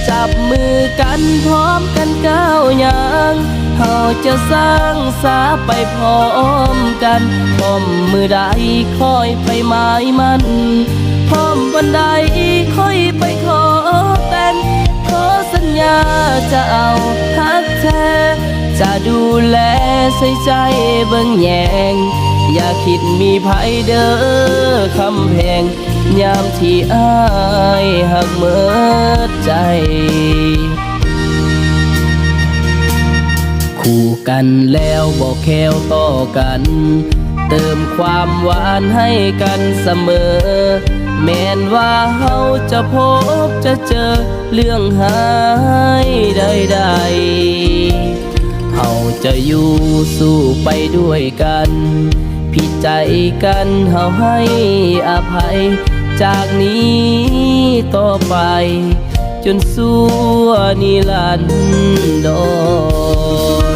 ຈັບມືກັນພ້ອມກັນກ້າວຍ່າງ ເຮົາຈະສ້າງສາໄປພ້ອມກັນ ພ້ອມມື້ໃດຄ່ອຍໄປໝາຍໝັ້ນ ພ້ອມວັນໃດຄ່ອຍໄປຂໍແຕ່ງ ຂໍສັນຍາຈະເອົາຮັກແທ້ ຈະດູແລໃສ່ໃຈເບິ່ງແຍງ ຢ່າຄິດມີໃຜເດີຄຳແພງ ຍາມທີ່ອ້າຍຮັກເໝິດໃຈ ຄູ່ກັນແລ້ວບໍ່ແຄ້ວຕໍ່ກັນ ເຕີມຄວາມຫວານໃຫ້ກັນສະເໝີ ແມ່ນວ່າເຮົາຈະພົບຈະເຈີເລື່ອງຮ້າຍໃດໆ ເຮົາຈະຢູ່ສູ້ໄປດ້ວຍກັນ ຜິດໃຈກັນເຮົາໃຫ້ອະໄພ ຈາກນີ້ຕໍ່ໄປ ຈົນຊົ່ວນິລັນດອ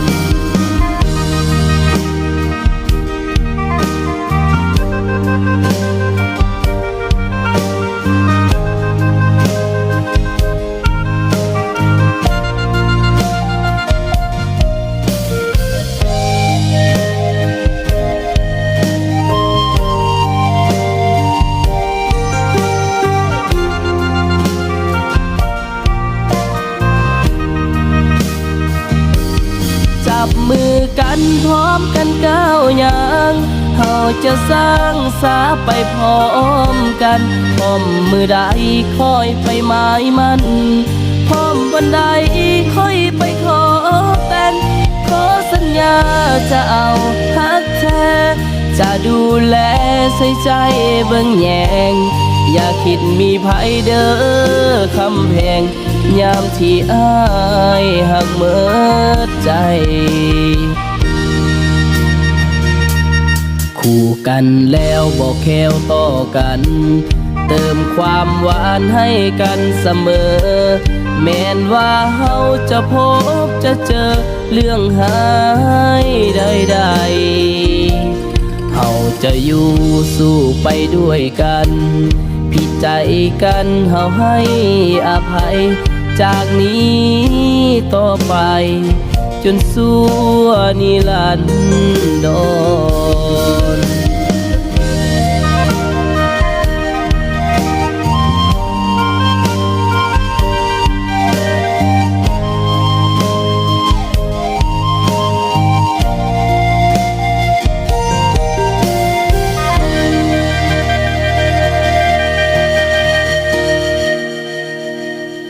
ນ. ຈັບມືກັນພ້ອມກັນກ້າວຍ່າງ ເຮົາຈະສ້າງສາໄປພ້ອມກັນ ພ້ອມມື້ໃດຄ່ອຍໄປໝາຍໝັ້ນ ພ້ອມວັນໃດຄ່ອຍໄປຂໍແຕ່ງ ຂໍສັນຍາຈະເອົາຮັກແທ້ ຈະດູແລໃສ່ໃຈເບິ່ງແຍງ ຢ່າຄິດມີໃຜເດີຄຳແພງ ຍາມທີ່ອ້າຍຮັກເໝິດໃຈ ຄູ່ກັນແລ້ວບໍ່ແຄ້ວຕໍ່ກັນ ເຕີມຄວາມຫວານໃຫ້ກັນສະເໝີ ແມ່ນວ່າເຮົາຈະພົບຈະເຈີເລື່ອງຮ້າຍໃດໆ ເຮົາຈະຢູ່ສູ້ໄປດ້ວຍກັນ ຜິດໃຈກັນເຮົາໃຫ້ອະໄພ ຈາກນີ້ຕໍ່ໄປ ຈົນຊົ່ວນິລັນດອນ.